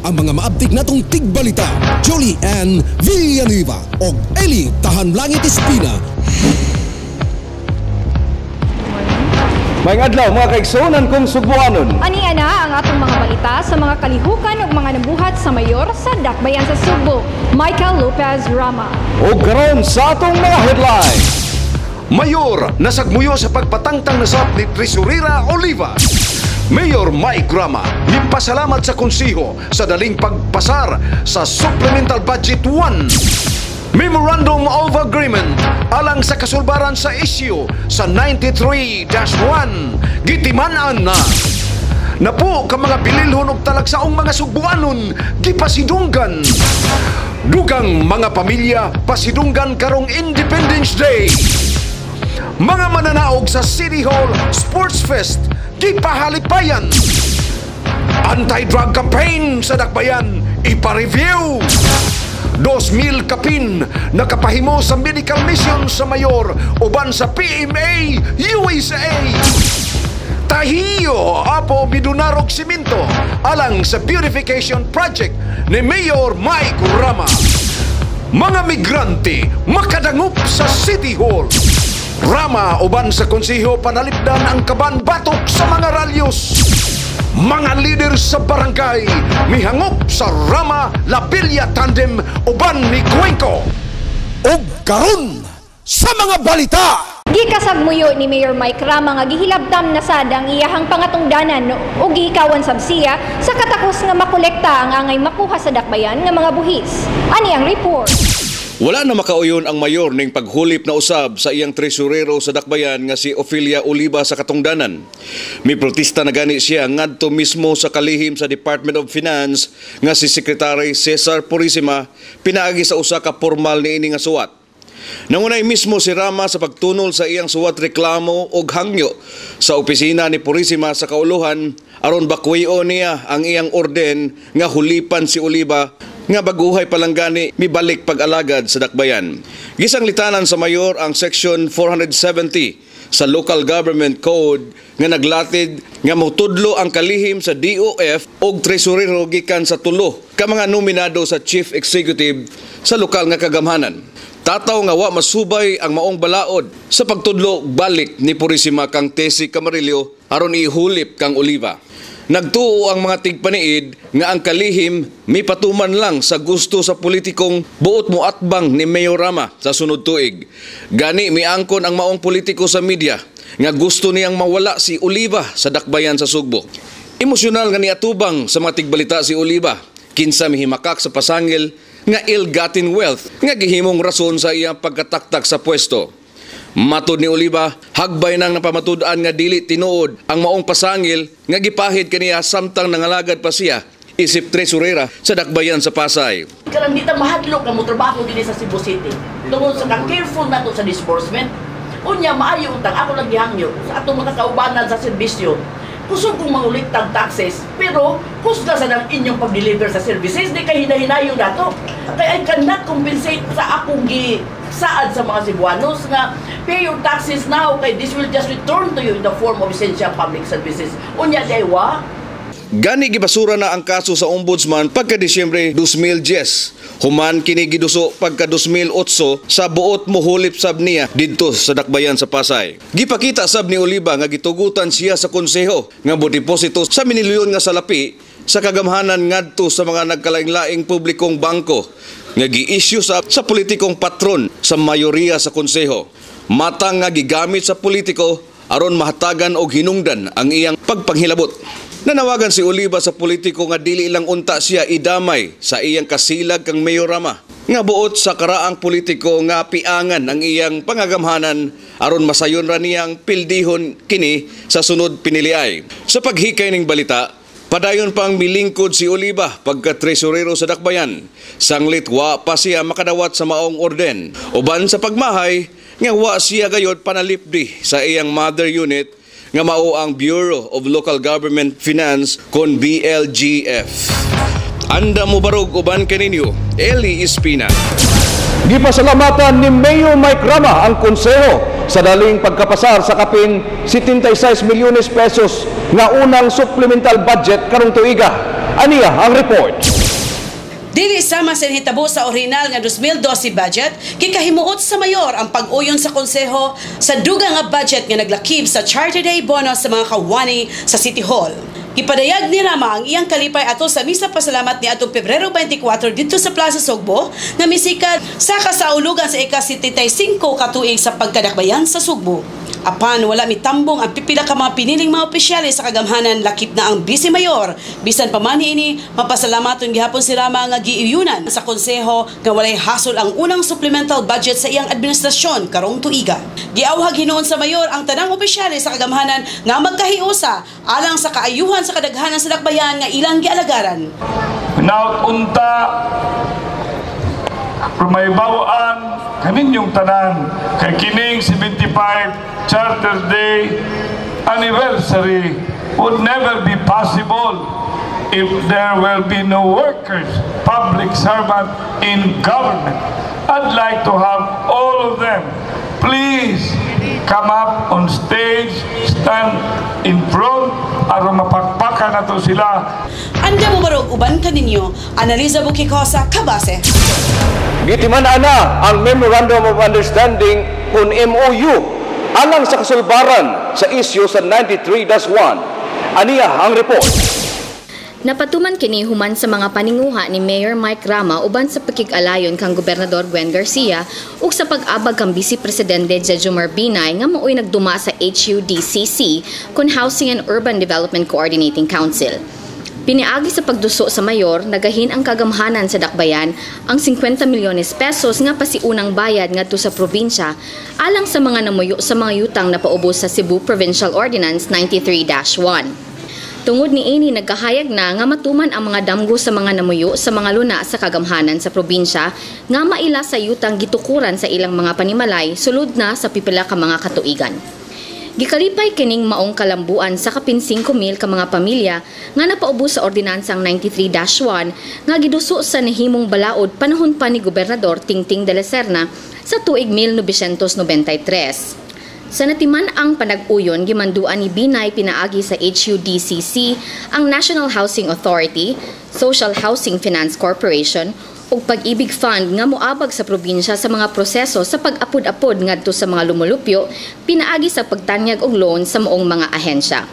ang mga maabtik natong tigbalita. Julie Ann Villanueva og Eli Tahanlangit Espina. Maayong adlaw, mga kaigsuonan kong Sugbuanon. Ani ana ang atong mga balita sa mga kalihukan ug mga nabuhat sa mayor sa Dakbayan sa Sugbo, Michael Lopez Rama. O karon sa atong mga headline. Mayor nasagmuyo sa pagpatangtang na sab ni Tresurera Oliva. Mayor Mike Rama mipasalamat sa konseho sa daling pagpasar sa Supplemental Budget 1. Memorandum of Agreement alang sa kasulbaran sa issue sa 93-1 gitiman-an na. Napo ka mga bililhon og talagsaong mga Sugbuanon gipasidunggan. Dugang mga pamilya pasidunggan karong Independence Day. Mga mananaog sa City Hall Sports Fest gipahalipayan. Anti-drug campaign sa Dakbayan ipa-review. 2,000 kapin nakapahimo sa medical mission sa mayor uban sa PMA USA. Tahiyo Apo midonarog simento alang sa beautification project ni Mayor Mike Rama. Mga migrante makadangop sa City Hall. Rama uban sa konseho panalipdan ang kaban batok sa mga ralyos. Mga leader sa barangay mihangop sa Rama Labilla tandem uban ni Cuenco. Og karon sa mga balita. Gikasagmuyo ni Mayor Mike Rama nga gihilabtam na sad ang iyahang pangatungdanan ug gihikawan sab siya sa katakos nga makolekta ang angay makuha sa Dakbayan nga mga buhis. Ani ang report. Wala na makauyon ang mayor ning paghulip na usab sa iyang tresurero sa Dakbayan nga si Ophelia Oliva sa katungdanan. Mi protesta na gani siya ngadto mismo sa kalihim sa Department of Finance nga si Secretary Cesar Purisima pinaagi sa usa ka formal niini nga suwat. Nangunay mismo si Rama sa pagtunol sa iyang suwat reklamo og hangyo sa opisina ni Purisima sa kauluhan aron bakwion niya ang iyang orden nga hulipan si Oliva nga baguhay pa lang gani mibalik pag-alagad sa Dakbayan. Gisanglitanan sa mayor ang Section 470 sa Local Government Code nga naglatid nga motudlo ang kalihim sa DOF og tresurero gikan sa tulo ka mga nominado sa Chief Executive sa lokal nga kagamhanan. Tataw nga wa masubay ang maong balaod sa pagtudlo balik ni Purisima kang Tessie Camarillo aron ihulip kang Oliva. Nagtuo ang mga tigpaniid nga ang kalihim mipatuman lang sa gusto sa politikong buot mo atbang ni Mayor Rama sa sunod tuig. Gani miangkon ang maong politiko sa media nga gusto niyang mawala si Oliva sa Dakbayan sa Sugbo. Emosyonal nga niatubang sa mga tigbalita si Oliva kinsa mihimakak sa pasangil nga ill-gotten wealth nga gihimong rason sa iyang pagkataktak sa pwesto. Matod ni Oliva, hagbay nang napamatud-an nga dili tinuod ang maong pasangil nga gipahid kaniya samtang nangalagad pa siya isip tresurera sa Dakbayan sa Pasay. Karang di ta mahadlok nga mo trabaho dinhi sa Cebu City. Tungod sa ka-careful nato sa disbursement. Unya, maayo untang ako lang gihangyo sa atong mga kaubanan sa serbisyo. Kusog kong manguliktag taxes, pero kusga sa nang inyong pag-deliver sa services, di kay hinahinayon nato. Kay I cannot compensate sa akong gi saad sa mga Cebuanos nga pay your taxes now kay this will just return to you in the form of essential public services. Unya di ay wa. Gani gibasura na ang kaso sa ombudsman pagka Disyembre 2010. Human kini giduso pagka 2008 sa buot mohulip sab niya didto sa Dakbayan sa Pasay. Gipakita sab ni Oliva nga gitugutan siya sa konseho nga modeposito sa minilyon nga salapi sa kagamhanan ngadto sa mga nagkalaing-laing publikong bangko nga gi-issue sa politikong patron sa mayoriya sa konseho. Matang nga gigamit sa politiko aron mahatagan og hinungdan ang iyang pagpanghilabot. Nanawagan si Oliva sa politiko nga dili lang unta siya idamay sa iyang kasilag kang Mayor Rama nga buot sa karaang politiko nga piangan ang iyang pangagamhanan aron masayon ra niyang pildihon kini sa sunod piniliay. Sa paghikay ning balita, padayon pang milingkod si Oliva pagka tresurero sa Dakbayan. Sanglit wa pa siya makadawat sa maong orden. Uban sa pagmahay nga wa siya gayod panalipdi sa iyang mother unit nga mao ang Bureau of Local Government Finance kon BLGF. Anda mo barog uban kaninyo, Eli Espina. Gipasalamatan ni Mayor Mike Rama ang konseho sa daling pagkapasar sa kapin 76 milyones pesos nga unang supplemental budget karong tuiga. Aniya ang report. Dili sama sa nahitabo sa orihinal nga 2012 budget, gikahimuot sa mayor ang pag-uyon sa konseho sa dugang nga budget nga naglakip sa Charter Day bonus sa mga kawani sa City Hall. Gipadayag ni Rama ang iyang kalipay atol sa misa pasalamat ni atong Pebrero 24 didto sa Plaza Sugbo nga misikad sa kasaulugan sa ika-75 katuig sa pagkadakbayan sa Sugbo. Apan wala mitambong ang pipila ka mga piniling mga opisyales sa kagamhanan, lakip na ang vice mayor. Bisan pa man niini, mapasalamaton gihapon si Rama nga giiyunan sa konseho nga walay hasol ang unang supplemental budget sa iyang administrasyon karong tuiga. Giawhag hinuon sa mayor ang tanang opisyales sa kagamhanan nga magkahiusa alang sa kaayuhan sa kadaghanan sa dakbayan nga ilang gialagaran. Hinaut unta mahibaw-an kaninyong tanan kay kining 75 Charter Day anniversary would never be possible if there will be no workers, public servant in government. I'd like to have all of them please come up on stage, stand in front, aron mapakpakan nato sila. Anda mo barog uban kaninyo, Analiza Bukikosa, Kabase. Gitiman na ang Memorandum of Understanding kun MOU alang sa kasulbaran sa isyu sa 93-1. Aniya ang report. Napatuman kini human sa mga paninguha ni Mayor Mike Rama uban sa pakig-alayon kang Gobernador Gwen Garcia ug sa pag-abag kang Vice Presidente Jejomar Binay nga maoy nagduma sa HUDCC kun Housing and Urban Development Coordinating Council. Piniagi sa pagduso sa mayor, nagahin ang kagamhanan sa dakbayan ang 50 milyones pesos nga pasiunang bayad ngadto sa probinsya alang sa mga namuyo sa mga yutang na paubos sa Cebu Provincial Ordinance 93-1. Tungod ni ini, nagkahayag na nga matuman ang mga damgo sa mga namuyo sa mga luna sa kagamhanan sa probinsya nga maila sa yutang gitukuran sa ilang mga panimalay sulod na sa pipila ka mga katuigan. Gikalipay kining maong kalambuan sa kapin 5,000 ka mga pamilya nga napaubos sa ordinansang 93-1 nga giduso sa nahimong balaod panahon pa ni Gobernador Tingting de la Serna sa tuig 1993. Sa natiman ang panag-uyon, gimanduan ni Binay pinaagi sa HUDCC ang National Housing Authority, Social Housing Finance Corporation ug Pag-ibig Fund nga moabag sa probinsya sa mga proseso sa pag-apod-apod ngadto sa mga lumulupyo pinaagi sa pagtanyag og loan sa maong mga ahensya.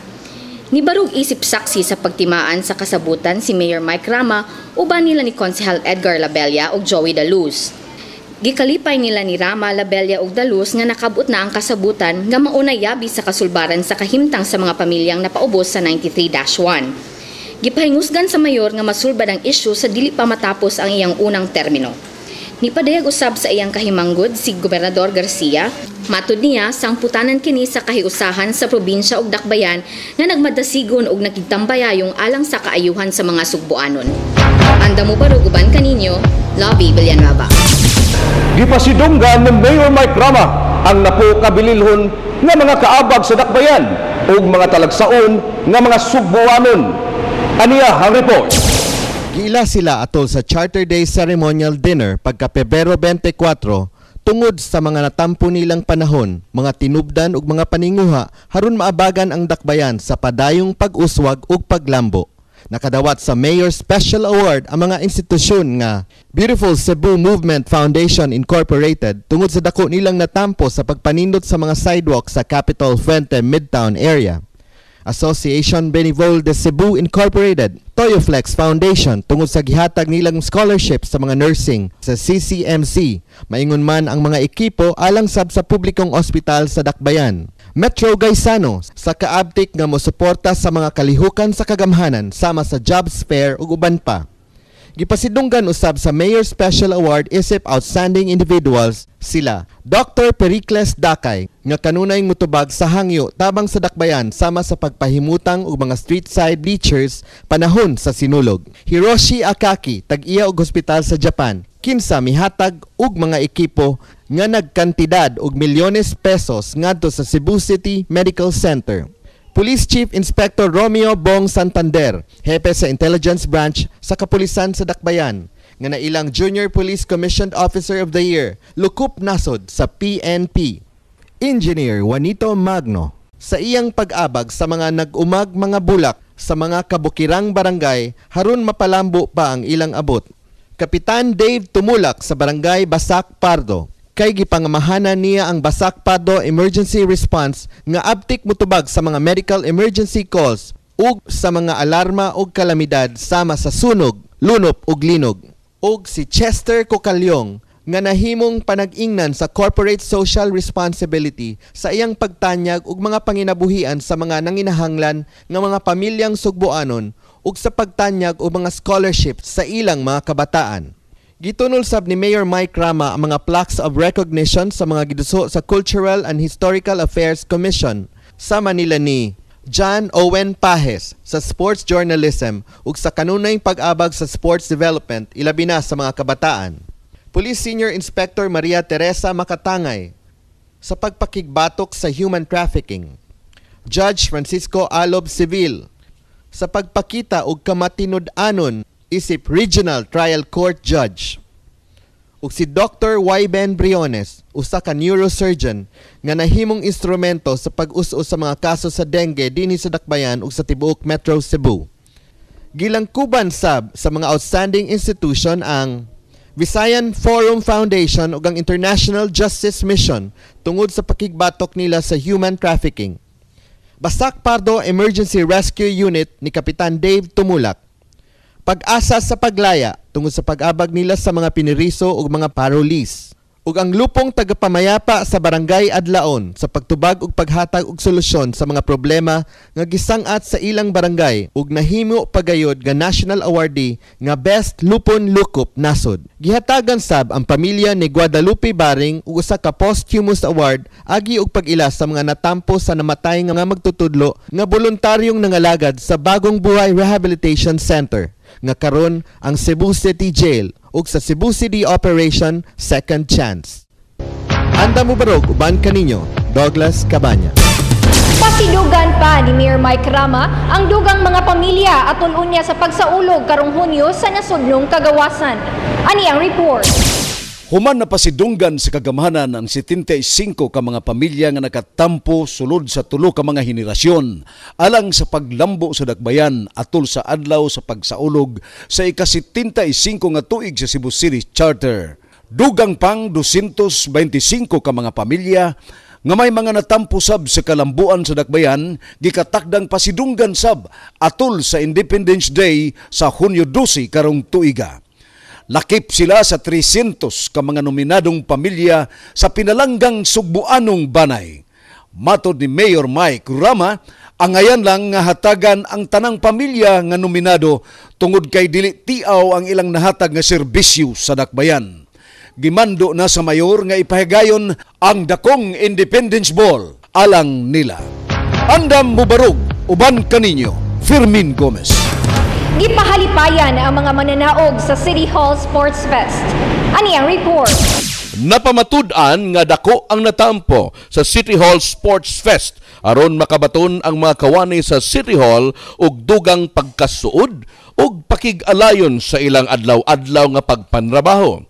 Nibarog isip saksi sa pagtimaan sa kasabutan si Mayor Mike Rama uban nila ni Konsehal Edgar Labella ug Joey Daluz. Gikalipay nila ni Rama, Labella ug Daluz nga nakabot na ang kasabutan nga mauna yabi sa kasulbaran sa kahimtang sa mga pamilyang napaubos sa 93-1. Gipahingusgan sa mayor nga masulbad ang isyu sa dili pa matapos ang iyang unang termino. Nipadayag usab sa iyang kahimanggod si Gobernador Garcia. Matud niya, sangputanan kini sa kahiusahan sa probinsya ug dakbayan nga nagmadasigon ug nakigtambayayong alang sa kaayuhan sa mga Sugbuanon. Anda mo barog uban kaninyo, Lobby Villanueva. Gipasidunggan ni Mayor Mike Rama ang napo kabililhon nga mga kaabag sa dakbayan ug mga talagsaon nga mga Sugbuanon. Aniya ang report. Giila sila atol sa Charter Day Ceremonial Dinner pagka Pebrero 24 tungod sa mga natampo nilang panahon, mga tinubdan ug mga paninguha haron maabagan ang dakbayan sa padayong pag-uswag ug paglambo. Nakadawat sa Mayor's Special Award ang mga institusyon nga Beautiful Cebu Movement Foundation Incorporated tungod sa dako nilang natampo sa pagpanindot sa mga sidewalk sa Capitol Fuente Midtown area. Association Benevol de Cebu Incorporated, Toyoflex Foundation tungod sa gihatag nilang scholarship sa mga nursing sa CCMC, maingon man ang mga ekipo alang sab sa publikong ospital sa Dakbayan. Metro Gaisano sa kaabtik nga mosuporta sa mga kalihukan sa kagamhanan sama sa jobs fair ug uban pa. Gipasidunggan usab sa Mayor's Special Award isip Outstanding Individuals sila Dr. Pericles Dakay nga kanunay mutubag sa hangyo tabang sa dakbayan sama sa pagpahimutang og mga street side bleachers panahon sa Sinulog. Hiroshi Akaki, tag-iya og hospital sa Japan, kinsa mihatag og mga ekipo nga nagkantidad og milyones pesos ngadto sa Cebu City Medical Center. Police Chief Inspector Romeo Bong Santander, hepe sa Intelligence Branch sa Kapulisan sa Dakbayan, nga nailang Junior Police Commissioned Officer of the Year, lukup nasod sa PNP. Engineer Juanito Magno, sa iyang pag-abag sa mga nag-umag mga bulak sa mga kabukirang barangay, haron mapalambo pa ang ilang abot. Kapitan Dave Tumulak sa Barangay Basak Pardo kay gipangamahanan niya ang Basak Pardo Emergency Response nga abtik mutubag sa mga medical emergency calls ug sa mga alarma ug kalamidad sama sa sunog, lunop ug linog. Ug si Chester Cocalyong nga nahimong panag-ingnan sa corporate social responsibility sa iyang pagtanyag og mga panginabuhian sa mga nanginahanglan nga mga pamilyang Sugbuanon ug sa pagtanyag og mga scholarships sa ilang mga kabataan. Gitunol sab ni Mayor Mike Rama ang mga plaques of recognition sa mga giduso sa Cultural and Historical Affairs Commission sama nila ni John Owen Pajes sa sports journalism ug sa kanunay pag-abag sa sports development, ilabi na sa mga kabataan. Police Senior Inspector Maria Teresa Makatangay sa pagpakigbatok sa human trafficking. Judge Francisco Alob Civil sa pagpakita og kamatinud-anon isip Regional Trial Court Judge. Ug si Dr. Wyben Briones, usa ka neurosurgeon nga nahimong instrumento sa pag-us-us sa mga kaso sa dengue dinhi sa Dakbayan ug sa tibuok Metro Cebu. Gilangkuban sab sa mga outstanding institution ang Visayan Forum Foundation ug ang International Justice Mission tungod sa pakigbatok nila sa human trafficking. Basak Pardo Emergency Rescue Unit ni Kapitan Dave Tumulak. Pag-asa sa Paglaya tungod sa pag-abag nila sa mga piniriso ug mga parolees. Ug ang Lupong Tagapamayapa sa Barangay Adlaon sa pagtubag ug paghatag og solusyon sa mga problema nga gisang-at sa ilang barangay ug nahimo pagayod nga national awardee nga Best Lupon Lukop Nasod. Gihatagan sab ang pamilya ni Guadalupe Baring og usa ka posthumous award agi og pag-ila sa mga natampo sa namatay nga magtutudlo nga boluntaryong nangalagad sa Bagong Buhay Rehabilitation Center nga karon ang Cebu City Jail ug sa Cebu City Operation Second Chance. Andam mobarog uban kaninyo, Douglas Cabanya. Pasidugan pa ni Mayor Mike Rama ang dugang mga pamilya atol unya sa pagsaulog karong Hunyo sa nasudnong kagawasan. Ani ang report. Human na pasidunggan sa kagamhanan ang 75 ka mga pamilya nga nakatampo sulod sa tulo ka mga henerasyon alang sa paglambo sa dakbayan atol sa adlaw sa pagsaulog sa ika-75 nga tuig sa Cebu City Charter. Dugang pang 225 ka mga pamilya nga may mga natampo sab sa kalambuan sa dakbayan gikatakdang pasidunggan sab atol sa Independence Day sa Hunyo 12 karong tuiga. Lakip sila sa 300 ka mga nominadong pamilya sa pinalanggang Sugbuanong banay. Matod ni Mayor Mike Rama, angayan lang nga hatagan ang tanang pamilya nga nominado tungod kay dili tiaw ang ilang nahatag nga serbisyo sa dakbayan. Gimando na sa mayor nga ipahigayon ang dakong Independence Ball alang nila. Andam mubarog uban kaninyo, Fermin Gomez. Gipahalipayan ang mga mananaog sa City Hall Sports Fest. Ani ang report. Napamatud-an nga dako ang natampo sa City Hall Sports Fest aron makabaton ang mga kawani sa City Hall og dugang pagkasuod ug pakig-alayon sa ilang adlaw-adlaw nga pagpanrabaho.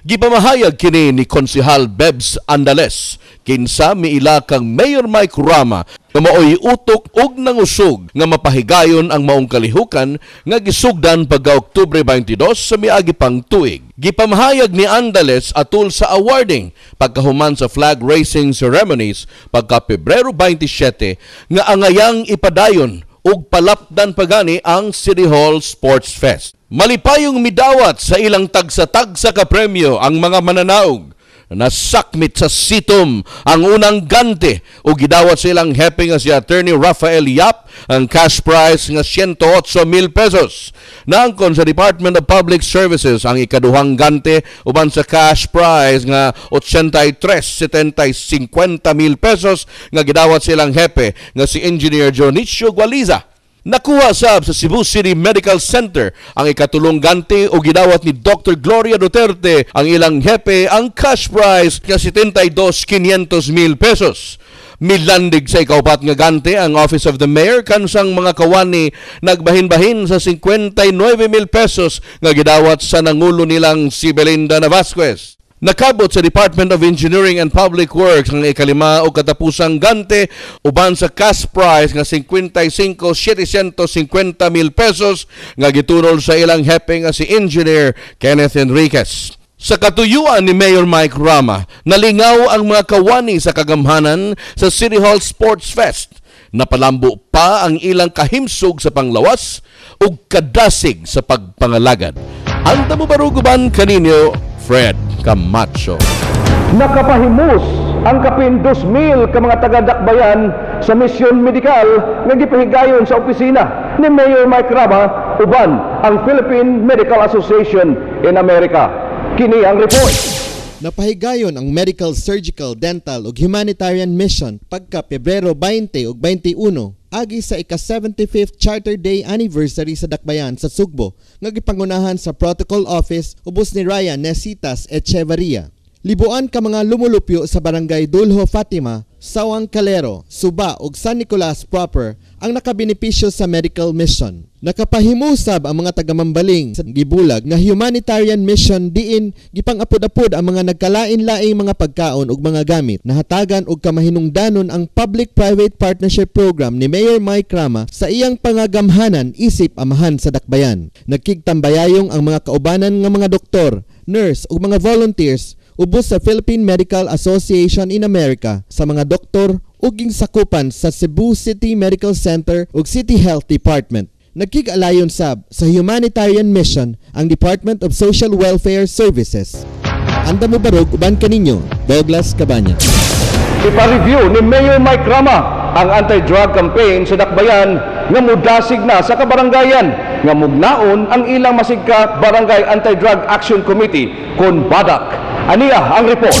Gipamahayag kini ni Konsehal Bebs Andales kinsa miila kang Mayor Mike Rama nga maoy utok ug nangusog nga mapahigayon ang maong kalihukan nga gisugdan pagka Oktubre 22 sa miagi pang tuig. Gipamahayag ni Andales atul sa awarding pagkahuman sa flag raising ceremonies pagka Pebrero 27 nga angayang ipadayon ug palapdan pagani ang City Hall Sports Fest. Malipayong midawat sa ilang tagsa-tagsa ka premyo ang mga mananaog. Nasakmit sa sitom ang unang gante o gidawat sa ilang hepe nga si Attorney Rafael Yap ang cash prize nga 108,000 pesos. Naangkon sa Department of Public Services ang ikaduhang gante uban sa cash prize nga 83,750,000 pesos nga gidawat sa ilang hepe nga si Engineer Jonicio Gualiza. Nakuha sab sa Cebu City Medical Center ang ikatulong gante o gidawat ni Dr. Gloria Duterte ang ilang hepe ang cash prize nga 72,500,000 pesos. Milandig sa ikaupat nga gante ang Office of the Mayor kansang mga kawani nagbahin-bahin sa 59,000 pesos nga gidawat sa nangulo nilang si Belinda Navasquez. Nakabot sa Department of Engineering and Public Works ang ikalima o katapusang gante uban sa cash prize nga 55,750 mil pesos nga gitunol sa ilang hepe nga si Engineer Kenneth Enriquez. Sa katuyuan ni Mayor Mike Rama, nalingaw ang mga kawani sa kagamhanan sa City Hall Sports Fest. Napalambo pa ang ilang kahimsog sa panglawas ug kadasig sa pagpangalagad. Anda mo baruguban kaninyo, Fred Camacho. Nakapahimus ang kapin 2,000 ka mga taga-Dakbayan sa misyon medikal nga gipahigayon sa opisina ni Mayor Mike Rama uban ang Philippine Medical Association in America. Kini ang report. Napahigayon ang medical, surgical, dental ug humanitarian mission pagka Pebrero 20 ug 21 agi sa ika-75th Charter Day anniversary sa Dakbayan sa Sugbo nga gipangunahan sa Protocol Office ubos ni Ryan Nesitas Echevarria. Libuan ka mga lumulupyo sa Barangay Duljo Fatima, Sawang Calero, Suba ug San Nicolas proper ang nakabenepisyo sa medical mission. Nakapahimusab ang mga tagamambaling sa gibulag nga humanitarian mission diin gipang-apod-apod ang mga nagkalain-laing mga pagkaon ug mga gamit. Nahatagan og kamahinungdanon ang Public-Private Partnership Program ni Mayor Mike Rama sa iyang pangagamhanan isip amahan sa Dakbayan. Nagkigtambayayong ang mga kaubanan nga mga doktor, nurse ug mga volunteers ubos sa Philippine Medical Association in America sa mga doktor ug sakupan sa Cebu City Medical Center ug City Health Department. Nagkig-alayon sab sa humanitarian mission ang Department of Social Welfare Services. Anda mo barog uban kaninyo, Douglas Cabanya. Ipa-review ni Mayor Mike Rama ang anti-drug campaign sa Dakbayan nga mudasig na sa kabaranggayan nga mugnaon ang ilang masigka Barangay Anti-Drug Action Committee kon BADAC. Aniya ang report.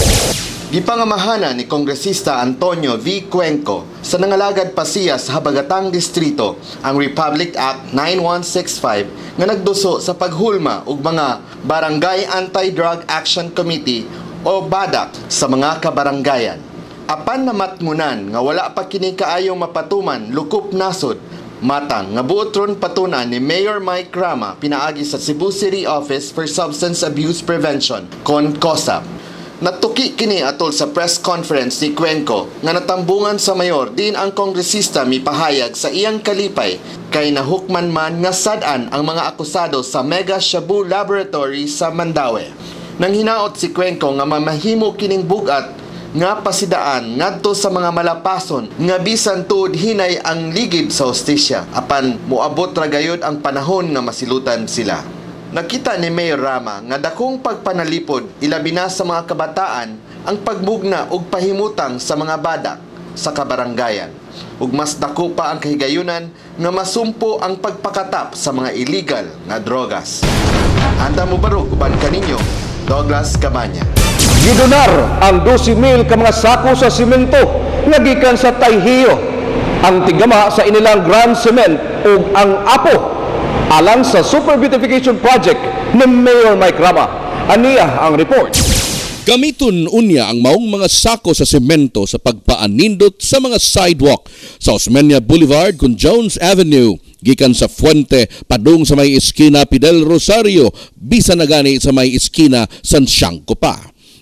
Gipangamahanan ni Kongresista Antonio V. Cuenco sa nangalagad pa siya sa Habagatang Distrito ang Republic Act 9165 nga nagduso sa paghulma og mga Barangay Anti-Drug Action Committee o BADAC sa mga kabaranggayan. Apan namatngunan nga wala pa kini kaayong mapatuman lukop nasod, matang nga buot ron patuna ni Mayor Mike Rama pinaagi sa Cebu City Office for Substance Abuse Prevention kon COSAP. Natuki kini atol sa press conference ni Cuenco nga natambungan sa mayor din ang kongresista mipahayag sa iyang kalipay kay nahukman man nga sad-an ang mga akusado sa Mega Shabu Laboratory sa Mandaue. Nang hinaot si Cuenco nga mamahimo kining bugat nga pasidaan ngadto sa mga malapason nga bisan tuod hinay ang ligid sa hostisya apan moabot ra gayud ang panahon nga masilutan sila. Nakita ni Mayor Rama nga dakong pagpanalipod ilabi na sa mga kabataan ang pagmugna og pahimutang sa mga badak sa kabaranggayan ug mas dako pa ang kahigayunan nga masumpo ang pagpakatap sa mga illegal nga drogas. Anda mo barog uban kaninyo, Douglas Cabanya. Gidonar ang 12,000 ka mga sako sa simento nga gikan sa Taihiyo, ang tigama sa inilang Grand Cement ug ang Apo alang sa Super Beautification Project ni Mayor Mike Rama. Aniya ang report. Gamiton unya ang maong mga sako sa semento sa pagpaanindot sa mga sidewalk sa Osmeña Boulevard kun Jones Avenue gikan sa Fuente padung sa may iskina Fidel Rosario bisan na gani sa may iskina San Siangco pa.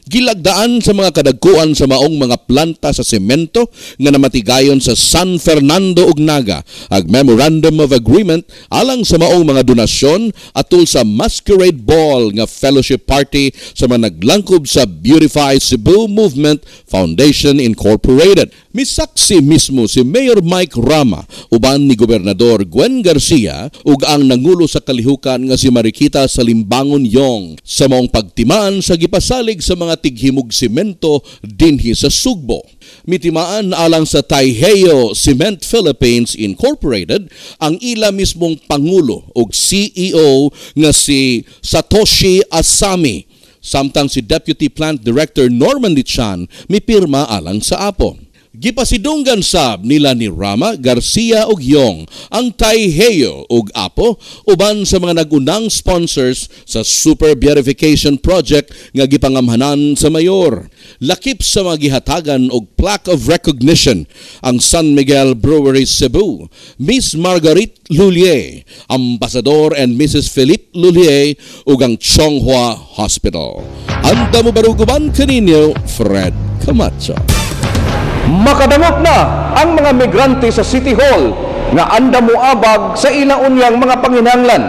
Gilagdaan sa mga kadagkuan sa maong mga planta sa semento nga namatigayon sa San Fernando ug Naga ag Memorandum of Agreement alang sa maong mga donasyon atul sa Masquerade Ball nga fellowship party sa mga naglangkob sa Beautify Cebu Movement Foundation Incorporated. Misaksi mismo si Mayor Mike Rama uban ni Gobernador Gwen Garcia ug ang nangulo sa kalihukan nga si Marikita Salimbangon Yong sa maong pagtimaan sa gipasalig sa mga tighimog simento dinhi sa Sugbo. Mitimaan alang sa Taiheiyo Cement Philippines Incorporated ang ila mismong pangulo ug CEO nga si Satoshi Asami, samtang si Deputy Plant Director Norman Lichan mipirma alang sa Apo. Gipasidunggan sab nila ni Rama, Garcia ug Yong ang Taiheyo ug Apo uban sa mga nagunang sponsors sa Super Beautification Project nga gipangamhanan sa mayor. Lakip sa mga gihatagan og plaque of recognition ang San Miguel Brewery Cebu, Miss Marguerite Lhuillier, Ambassador and Mrs. Philippe Lhuillier ug ang Chong Hua Hospital. Anda mo baruguban kaninyo, Fred Camacho. Makadangop na ang mga migrante sa City Hall nga anda moabag sa ila unyang mga panginahanglan.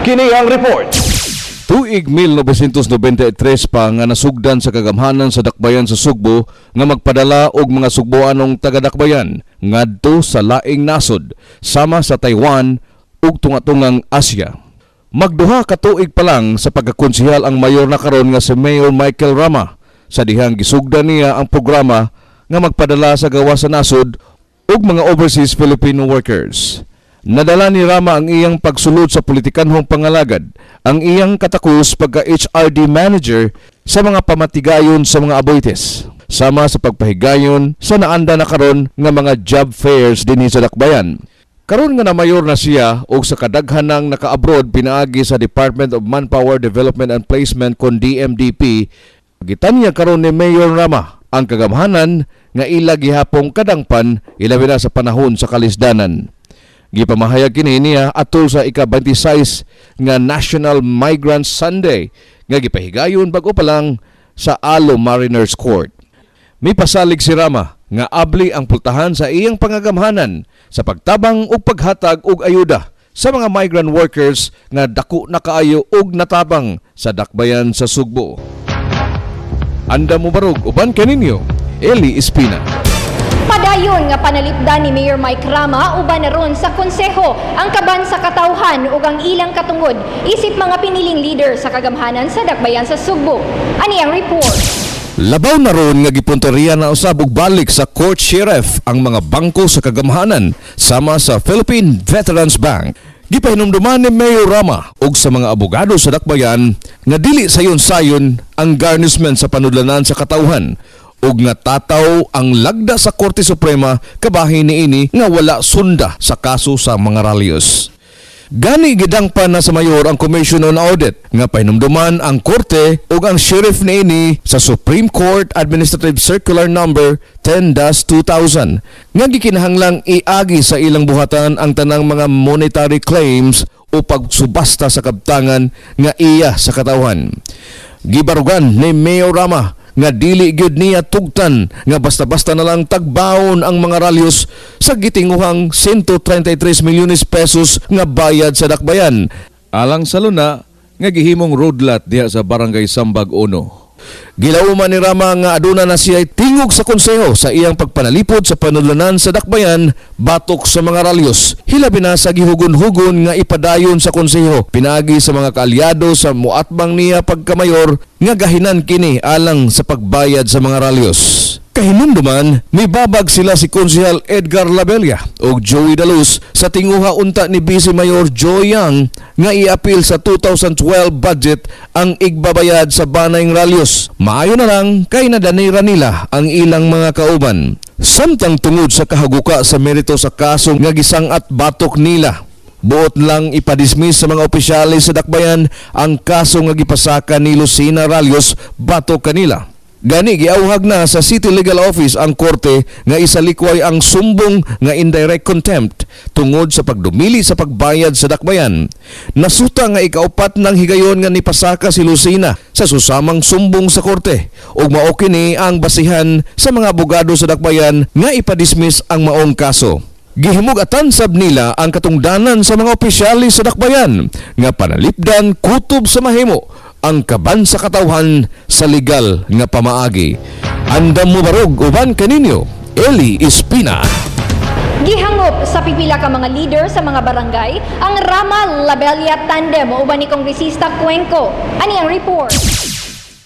Kini ang report. Tuig 1993 pa nga nasugdan sa kagamhanan sa Dakbayan sa Sugbo nga magpadala og mga Sugboanong taga-Dakbayan ngadto sa laing nasod sama sa Taiwan ug tunga-tungang Asia. Magduha ka tuig pa lang sa pagkakonsehal ang mayor na karon nga si Mayor Michael Rama sa dihang gisugdan niya ang programa nga magpadala sa gawas sa nasod ug mga overseas Filipino workers. Nadala ni Rama ang iyang pagsulod sa politikanhong pangalagad, ang iyang katakos pagka HRD manager sa mga pamatigayon sa mga Aboitiz, sama sa pagpahigayon sa naanda na karon nga mga job fairs dinhi sa Dakbayan. Karon nga na mayor na siya og sa kadaghanang naka-abroad pinaagi sa Department of Manpower Development and Placement kon DMDP, gitanya karon ni Mayor Rama ang kagamhanan nga ila gihapong kadangpan ilabi na sa panahon sa kalisdanan. Gipamahayag kini niya atol sa ika-26 nga National Migrant Sunday nga gipahigayon bag-o pa lang sa Alo Mariners Court. Mipasalig si Rama nga abli ang pultahan sa iyang pangagamhanan sa pagtabang ug paghatag og ayuda sa mga migrant workers nga dako na kaayo og natabang sa Dakbayan sa Sugbo. Anda mo barog uban kaninyo, Eli Espina. Padayon nga panalipdan ni Mayor Mike Rama uban na ron sa konseho ang kaban sa katawhan ug ang ilang katungod isip mga piniling leader sa kagamhanan sa Dakbayan sa Sugbo. Ani ang report. Labaw na ron nga gipunteriya na usab og balik sa court sheriff ang mga bangko sa kagamhanan sama sa Philippine Veterans Bank. Gipahinumduman ni Mayor Rama og sa mga abogado sa Dakbayan nga dili sayon-sayon ang garnishment sa panudlanan sa katawhan ug nga tataw ang lagda sa Korte Suprema kabahin niini nga wala sunda sa kaso sa mga Ralios. Gani gidangpan na sa mayor ang Commission on Audit nga pahinumduman ang korte ug ang sheriff niini sa Supreme Court Administrative Circular Number 10-2000 nga gikinahanglang iagi sa ilang buhatan ang tanang mga monetary claims o pagsubasta sa kabtangan nga iya sa katawhan. Gibarugan ni Mayor Rama nga dili gyud niya tugtan nga basta-basta na lang tagbaon ang mga Ralios sa gitinguhang 133 milyones pesos nga bayad sa Dakbayan. Alang sa luna nga gihimong roadlot diha sa Barangay Sambag Uno. Gilauman ni Rama nga aduna na siya tingog sa konseho sa iyang pagpanalipod sa panudlanan sa Dakbayan batok sa mga Ralios. Hilabi na sa gihugon-hugon nga ipadayon sa konseho pinaagi sa mga kaalyado sa muatbang niya pagkamayor nga gahinan kini alang sa pagbayad sa mga Ralios. Kahinumduman, mibabag sila si Konsehal Edgar Labella ug Joey Daluz sa tinguha unta ni Vice Mayor Joy Young nga iapil sa 2012 budget ang igbabayad sa banayng Ralios. Maayo na lang kay nadanira nila ang ilang mga kauban. Samtang tungod sa kahaguka sa merito sa kaso nga gisang-at batok nila, buot lang ipadismiss sa mga opisyales sa Dakbayan ang kaso nga gipasaka ni Lucina Ralios batok kanila. Gani giauhag na sa City Legal Office ang korte nga isalikway ang sumbong nga indirect contempt tungod sa pagdumili sa pagbayad sa Dakbayan. Nasuta nga ikaupat ng higayon nga nipasaka si Lucina sa susamang sumbong sa korte ug mao kini ang basihan sa mga abogado sa Dakbayan nga ipadismiss ang maong kaso. Gihimug-atan sab nila ang katungdanan sa mga opisyalis sa Dakbayan nga panalipdan kutob sa mahimo ang kaban sa katawhan sa legal nga pamaagi. Andam mo barog uban kaninyo, Eli Espina. Gihangop sa pipila ka mga leader sa mga barangay ang Rama Labella Tandem uban ni Kongresista Cuenco. Ani ang report.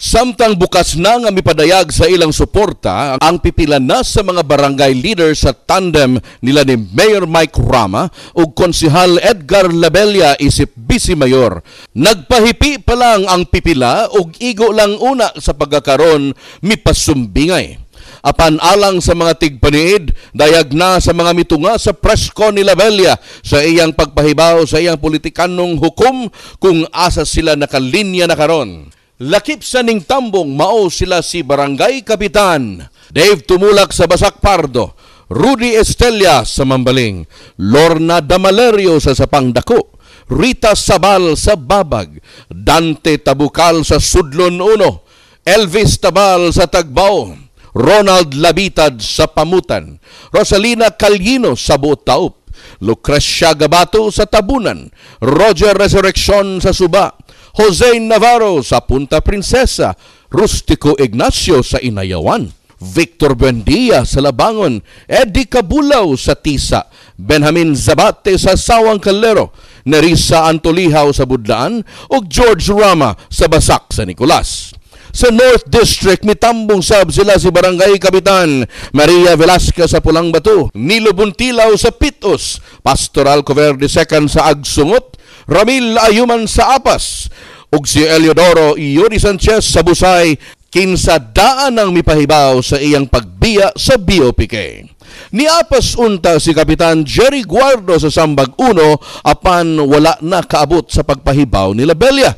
Samtang bukas na nga mipadayag sa ilang suporta ang pipila na sa mga barangay leader sa tandem nila ni Mayor Mike Rama ug Konsehal Edgar Labella isip Vice Mayor. Nagpahipi pa lang ang pipila ug igo lang una sa pagkakaron mipasumbingay. Apan alang sa mga tigpaniid, dayag na sa mga mitunga sa presko ni Labella sa iyang pagpahibaw sa iyang politikanong hukom kung asa sila nakalinya na karon. Lakip sa ning tambong mao sila si Barangay Kapitan Dave Tumulak sa Basak Pardo, Rudy Estella sa Mambaling, Lorna Damalerio sa Sapang Dako, Rita Sabal sa Babag, Dante Tabukal sa Sudlon 1, Elvis Tabal sa Tagbao, Ronald Labitad sa Pamutan, Rosalina Calino sa Buotaup, Lucrecia Gabato sa Tabunan, Roger Resurreccion sa Suba, Jose Navarro sa Punta Princesa, Rustico Ignacio sa Inayawan, Victor Buendia sa Labangon, Eddie Cabulaw sa Tisa, Benjamin Zabate sa Sawang Calero, Nerissa Antolihaw sa Budlaan, ug George Rama sa Basak sa Nicolas. Sa North District, mitambong sab sila si Barangay Kapitan Maria Velasquez sa Pulang Bato, Nilo Buntilaw sa Pitos, Pastoral Coverde II sa Agsungot, Ramil Ayuman sa Apas, ug si Eliodoro Yuri Sanchez sa Busay, kinsa daan ang mipahibaw sa iyang pagbiya sa BOPK. Niapas unta si Kapitan Jerry Guardo sa Sambag 1 apan wala na kaabot sa pagpahibaw ni Labella.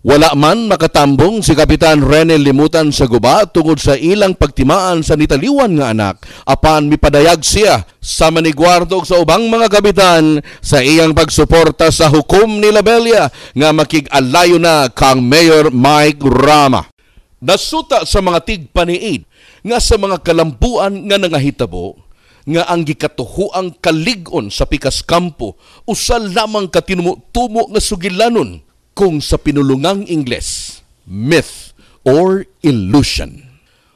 Wala man makatambong si Kapitan Rene Limutan sa Guba tungod sa ilang pagtimaan sa nitaliwan nga anak apan mipadayag siya sa manigwardo sa ubang mga kapitan sa iyang pagsuporta sa hukom ni Labella nga makig-alayo na kang Mayor Mike Rama. Nasuta sa mga tigpaniid nga sa mga kalambuan nga nangahitabo nga ang gikatuhuang kalig-on sa pikas kampo usa lamang katinumo-tumo nga sugilanon kung sa pinulungang Ingles, myth or illusion.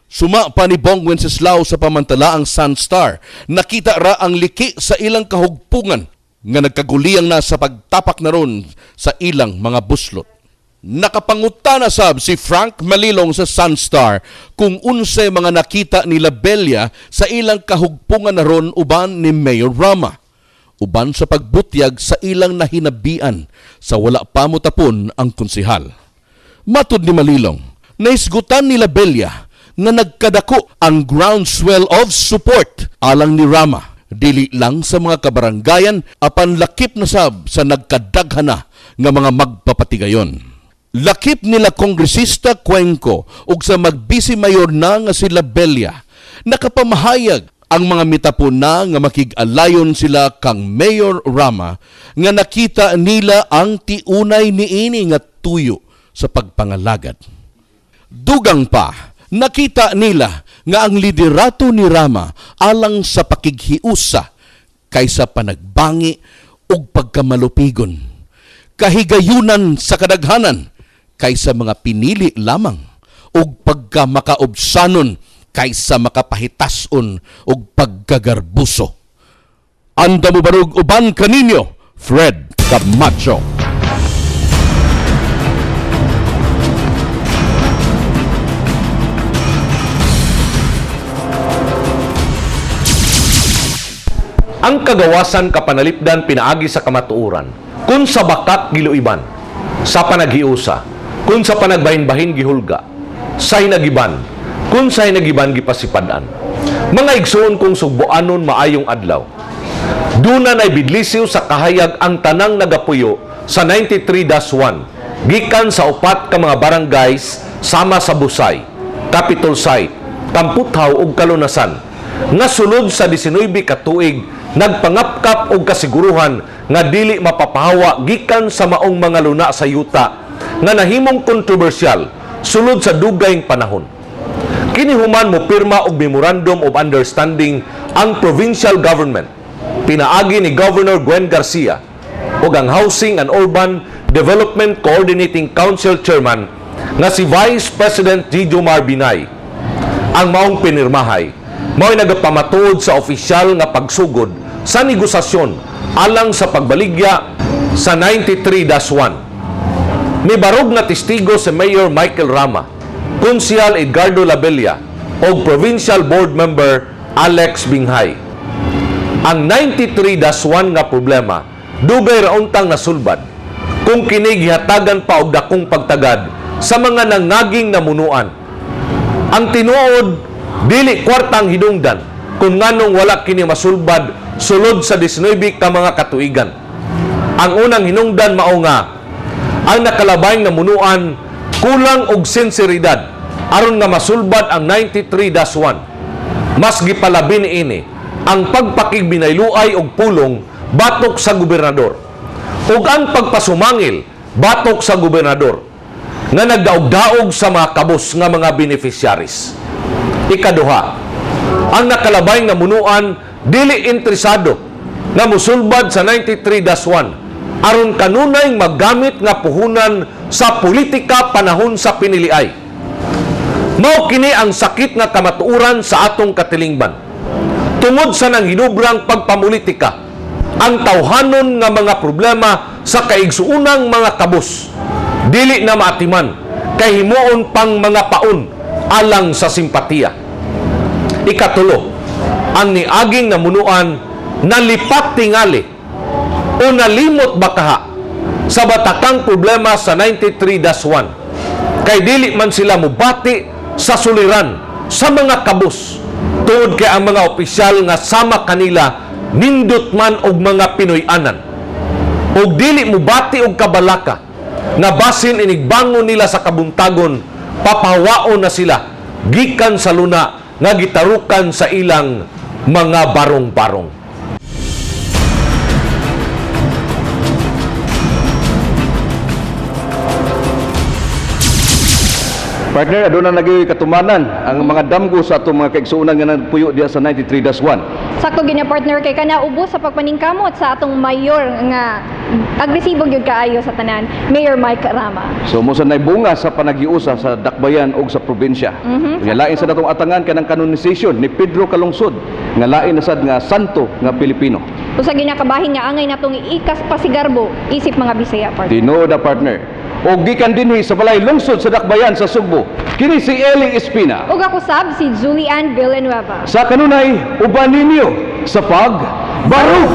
Suma pa ni Bong Wenceslao sa pamantalaang Sunstar, nakita ra ang liki sa ilang kahugpungan nga nagkaguliyang na sa pagtapak na ron sa ilang mga buslot. Nakapangutana sab si Frank Malilong sa Sunstar kung unsay mga nakita ni Labella sa ilang kahugpungan na ron uban ni Mayor Rama, uban sa pagbutyag sa ilang nahinabian sa wala pa motapon ang konsehal. Matud ni Malilong, naisgutan ni Labella nga nagkadako ang groundswell of support alang ni Rama, dili lang sa mga kabaranggayan apan lakip na sab sa nagkadaghana nga mga magpapatigayon. Lakip nila Kongresista Cuenco ug sa magbisi mayor na nga si Labella, nakapamahayag ang mga mitapon na nga makig-alayon sila kang Mayor Rama nga nakita nila ang tiunay niini nga tuyo sa pagpangalagad. Dugang pa, nakita nila nga ang liderato ni Rama alang sa pakighiusa kaysa panagbangi ug pagkamalupigon, kahigayunan sa kadaghanan kaysa mga pinili lamang, ug pagkamakaobsanon kaysa makapahitason og pagkagarbuso. Anda mo barug uban kaninyo, Fred Camacho. Ang kagawasan kapanalipdan pinaagi sa kamatuoran, kun sa bakak giluiban, sa panaghiusa, kun sa panagbahin-bahin gihulga, sa hinagiban, kun sa hinagiban gipasipadan. Mga igsoon kong sugboanon maayong adlaw. Duna nay bidlisiw sa kahayag ang tanang nagapuyo sa 93-1 gikan sa upat ka mga barangays sama sa Busay, Capitol Site, Kamputhaw ug Kalunasan nga sulod sa 19 ka tuig nagpangapkap og kasiguruhan nga dili mapapahawa gikan sa maong mga luna sa yuta nga nahimong kontrobersyal sulod sa dugayng panahon. Kini human mo pirma og Memorandum of Understanding ang provincial government pinaagi ni Governor Gwen Garcia ug ang Housing and Urban Development Coordinating Council Chairman nga si Vice President Jejomar Binay. Ang maong pinirmahay mao'y nagapamatuod sa opisyal nga pagsugod sa negosasyon alang sa pagbaligya sa 93-1. Mibarog nga testigo si Mayor Michael Rama, Konsehal Edgardo Labella o Provincial Board Member Alex Binghay. Ang 93-1 nga problema dugay ra untang nasulbad kung kini gihatagan pa og dakong pagtagad sa mga nangaging namunuan. Ang tinuod, Dili kwartang hinungdan kung nganong wala kini masulbad sulod sa 19 ka mga katuigan. Ang unang hinungdan mao nga ang nakalabay nga munuan kulang og sinseridad aron nga masulbad ang 93-1. Mas gipalabi niini ang pagpakigbinayluay og pulong batok sa gobernador ug ang pagpasumangil batok sa gobernador nga nagdaog-daog sa mga kabus nga mga beneficiaries. Ikaduha, ang nakalabay nga munuan dili interesado nga musulbad sa 93-1 aron kanunay maggamit nga puhunan sa politika panahon sa piniliay. Mao kini ang sakit nga kamatuoran sa atong katilingban. Tungod sa nanghinubrang pagpamulitika, ang tawhanon nga mga problema sa kaigsuunang mga kabus dili na maatiman kay himuon pang mga paon alang sa simpatiya. Ikatulo, ang niaging namunuan nalipat tingali o nalimot bakaha sa batakang problema sa 93-1 kay dili man sila mubati sa suliran sa mga kabus tuod kay ang mga opisyal nga sama kanila nindot man og mga Pinoy-anan og dili mubati og kabalaka nga basin inigbangon nila sa kabuntagon, papawaon na sila gikan sa luna nga gitarukan sa ilang mga barong-barong. Partner, aduna na gyud katumanan ang mga damgo sa atong mga kaigsuonan nga nagpuyo diha sa 93-1. Sakto gyud na, partner, kay kana ubos sa pagpaningkamot sa atong mayor nga agresibo gyud kaayo sa tanan, Mayor Mike Rama. So mo sa bunga sa panaghiusa sa Dakbayan og sa probinsya. Nga lain sa datong atangan kanang canonization ni Pedro Calungsod nga lain na sad nga santo nga Pilipino. Usa gyud na kabahin nga angay natong ikas pasigarbo isip mga Bisaya, partner. Tinuod na, partner. Og gikan dinhi sa balay lungsod sa Dakbayan sa Sugbo, kini si Eli Espina. Ug ako sab si Julian Villanueva. Sa kanunay uban ninyo sa pagbarug.